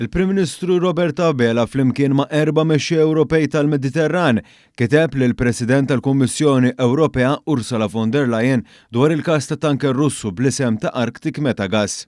Il-Prim Ministru Robert Abela flimkien ma' erba' mexxejja Ewropej tal-Mediterran kiteb lill-President tal-Kummissjoni Ewropea Ursula von der Leyen dwar il-każ ta' tanker Russu bl-isem ta' Arctic Metagas.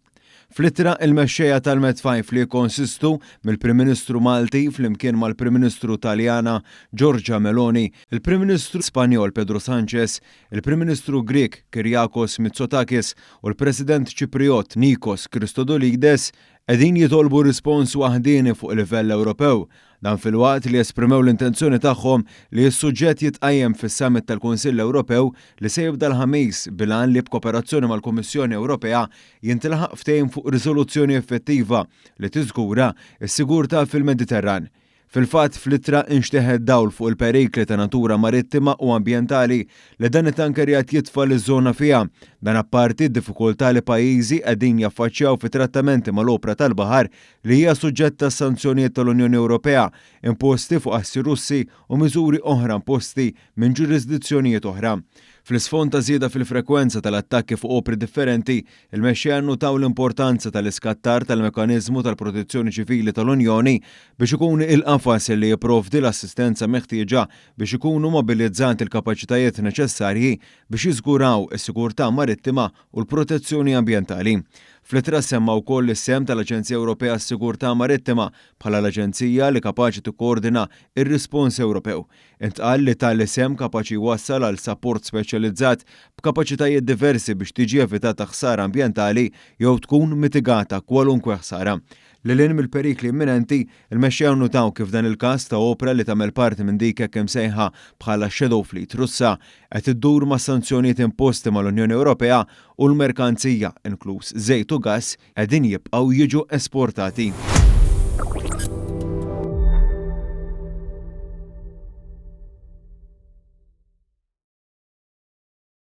Fl-ittra, il-mexxejja tal-Med Five li jikkonsistu mill-Prim Ministru Malti flimkien mal-Prim Ministru Taljana Giorgia Meloni, il-Prim Ministru Spanjol Pedro Sanchez, il-Prim Ministru Grieg Kyriakos Mitsotakis u l-President Ċipriott Nikos Christodoulides Qegħdin jitolbu rispons waħdieni fuq livell Ewropew. Dan filwaqt li esprimew l-intenzjoni tagħhom li s-suġġett jitqajjem fis-Summit tal-Kunsill Ewropew li se jibda l-Ħamis bil-għan li b'koperazzjoni mal-Kummissjoni Ewropea jintlaħaq ftehim fuq riżoluzzjoni effettiva li tiżgura s-sigurtà fil-Mediterran. Fil-fatt, fl-ittra inxteħet dawl fuq il-perikli ta' natura marittima u ambjentali li dan it-tanker qiegħed jitfa' liż-żona fiha. Dan apparti d-diffikultà li pajjiżi qegħdin jaffaċċjaw fi trattamenti mal-opra tal-baħar li hija suġġetta għas-sanzjonijiet tal-Unjoni Ewropea imposti fuq assi Russi u miżuri oħra imposti minn ġurisdizzjonijiet oħra. Fl-isfond ta' żieda fil-frekwenza tal-attakki fuq opri differenti, il-mexxejja nnutaw l-importanza tal-iskattar tal-Mekkaniżmu tal-Protezzjoni Ċivili tal-Unjoni biex ikun il-qafas li jipprovdi l-assistenza meħtieġa biex ikunu mobilizzati l-kapaċitajiet neċessarji biex jiżguraw is-sigurtà marittima u l-protezzjoni ambjentali. Fl-ittra ssemma wkoll is-sehem tal-Aġenzija Ewropea għas-Sigurtà Marittima bħala l-aġenzija li kapaċi tikkoordina r-rispons Ewropew. Intqal li tali sehem kapaċi jwassal għal sapport speċjalizzat b'kapaċitajiet diversi biex tiġi evitata ħsara ambjentali jew tkun mitigata kwalunkwe ħsara. Lil hinn mill-perikli imminenti, il-mexxejja nnutaw kif dan il-każ ta' opra li tagħmel parti minn dik hekk imsejħa bħala shadow fleet Russa qed iddur ma' sanzjonijiet imposti mal-Unjoni Ewropea u l-merkanzija, inkluż żejt u gass, qegħdin jibqgħu jiġu esportati.